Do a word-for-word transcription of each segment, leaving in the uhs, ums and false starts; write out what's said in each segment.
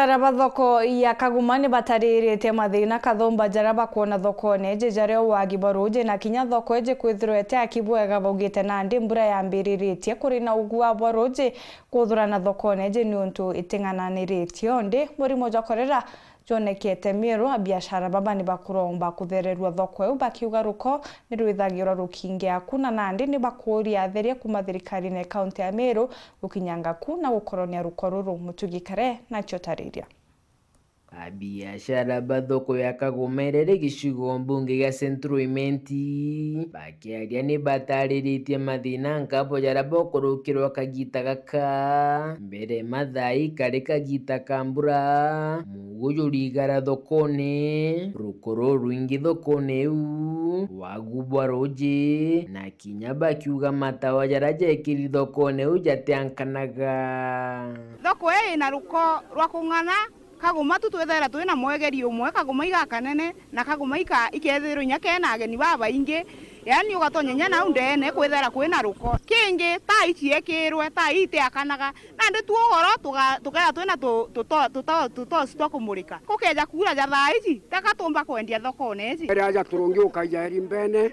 Abiashara ba thoko ya Kaguma ni batariritie mathina kathumba jaria bakwona thokone iji, jaria wagi bwa ruuji na kinya thoko iji kwithirwa itiaki bwega, baugite nandi mbura yambiriritie kuri na ugua bwa ruuji kuthurana thokone iji niuntu iting'ananiritie. Ondi murimo jwa korera jwonekete Meru, abiashara baba ni bakuromba kuthererua thoko iu, bakiuga ruko ni rwithagirwa rukingia ku, na nandi ni bakuuria atheria kuuma thirikarine ya kaunti ya Meru gukinyanga ku na gukoronia ruko ruru. Mutugi Kare nacio tariria. Abiashara ba thoko ya Kagoma iria iri gicigo mbunge gia Central Imenti bakiaria ni batariritie mathina nkabo jaria bokurukirwa kagita gaka. Mbere mathaa ikari kagita ka mbura, mugu jurigara thokone, ruko rurwingi thokone iu, wagu bwa ruuji, na kinya bakiuga matawa jaria jekiri thokone iu jatiankanaga. Thoko ii ina ruko rwa kung'ana, Kagoma tu twithaira twina mwegerio umwe, Kagoma igakanene, na Kagoma ika-, ikethirwa inya kena ageni babaingi, yaani ugatonya inya nau ndeene kwithaira kwina ruko. Kingi, taa iciekirwe, taa itiakanaga, nandi tu ugoro tuga-, tukeethira twina tu-, tuto-, tuto-, tutoci twa kumurika. Kukeeja kuura ja thaa iji, teka tumba kwendia thokone iji. Riria aja turungi ukaija eri mbene,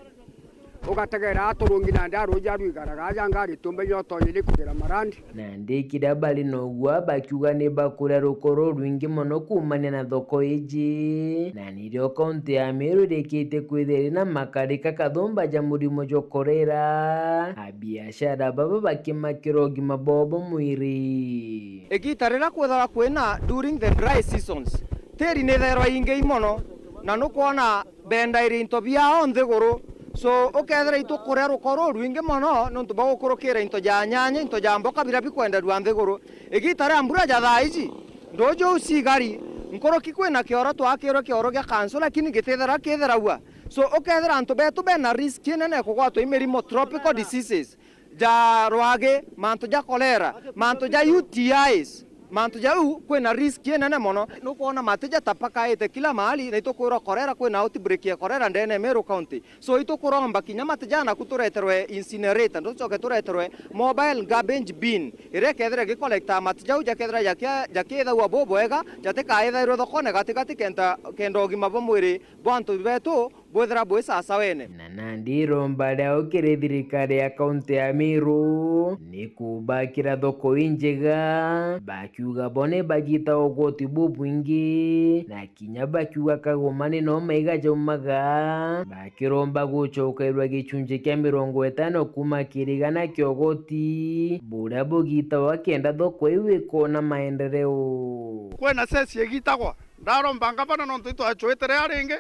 ugategera aturungi nandi aruuji arwigaraga aja ngari tumbe nyotonye ni kugira marandi. Nandi kiria bari na ugua bakiuga ni bakuria ruko rurwingi mono kuumania na thoko iji, na nirio kaunti ya Meru irikitie kwithira iri na makarika kathumba ja murimo jwa korera, abiashara baba bakimakira ugima bwao bwa mwiri. Igita riria kwithagwa kwina during the dry seasons, tiri ni ithairwa ingei mono, na nukwona bendairia into biao nthiguru. So, ukethira itukuria ruko rurwingi mono niuntu bwa gukurukira into ja nyanya, into ja mboka biria bikwenderua nthiguru. Igita ria mbura ja thaa iji, nduju iu cigari, nkuruki kwina kioro twakirwe kioro gia kansu, lakini gitithira kithiragua. So, ukethira antu betu bena risk inene ya kugwatwa i mirimo, tropical diseases, ja rwagi, mantu ja cholera, mantu ja U T Is, mantu jau kwina risk inene mono. Nukwona mati jatapakaite kila mahali, na itukwirwa cholera, kwina outbreak ya cholera ndene ya Meru County. So itukuromba kinya mati jana ku tureterwe incinerator, ndu tucoke tureterwe mobile garbage bin, iria ikethira igicollecta mati jau, jakethira jakia-, jakithagua bubwega, jatikaithairwe thokone gatigati kenda, kenda ugima bwa mwiri bwa antu betu bwithira bwi sasawene. Na nandi iromba riao kiri thirikari ya kaunti ya Meru ni kubakira thoko injega, bakiuga bo ni bagita ugwati bubwingi, na kinya bakiuga Kagoma ni no maiga jaumaga, bakiromba gucokerua gicunji kia mirongo itano kuuma kiri igana kia ugwati buria bugitagwa kenda thoko iu ikona maendeleo. Kwina ceci igitagwa, ndaromba ngavana nontu itwacwite ria ringi,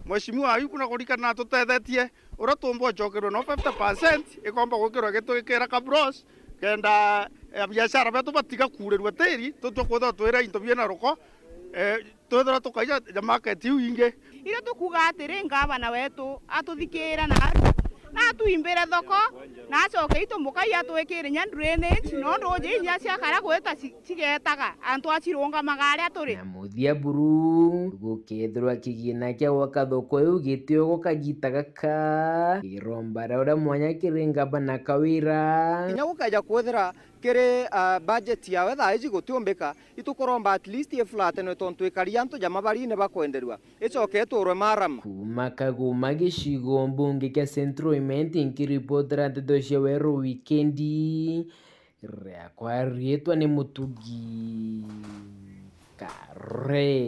Mheshimiwa Ayuku na kurikana atutethetie, uria tuumba ucokerwe no fifty percent, ikomba gwikirwa gitwikira kabros, kenda, eh, abiashara betu batiga kuurirua tiri, tutua kwithirwa twira into biina ruko, eh, twithirwa tukaija ja market iu ingi. Irio tukuuga atiri, ngavana wetu atuthikire na aru, na atwimbire thoko, na acoke itu mukai atwikire inya drainage, nondu uji inya ciakara gwita ci-, cigetaga antu acirungamaga aria turi. Na muthia buru, gukethirwa kigina kia gwaka thoko iu gitiogo kagita gaka, iromba ria uria mwanya kiri ngavana Kawira. Kinya gukeja kwithira kiri, ah, budget yawe thaa iji gutiumbika, itukuromba at least iflatenwe tontu ikari antu ja mabarine bakwenderua, icoke iturwe maram. Kuuma Kagoma gicigo mbunge kia Central Imenti, nkiripotera nteto cia Weru Wikendi, riakwa riitwa ni Mutugi Kare.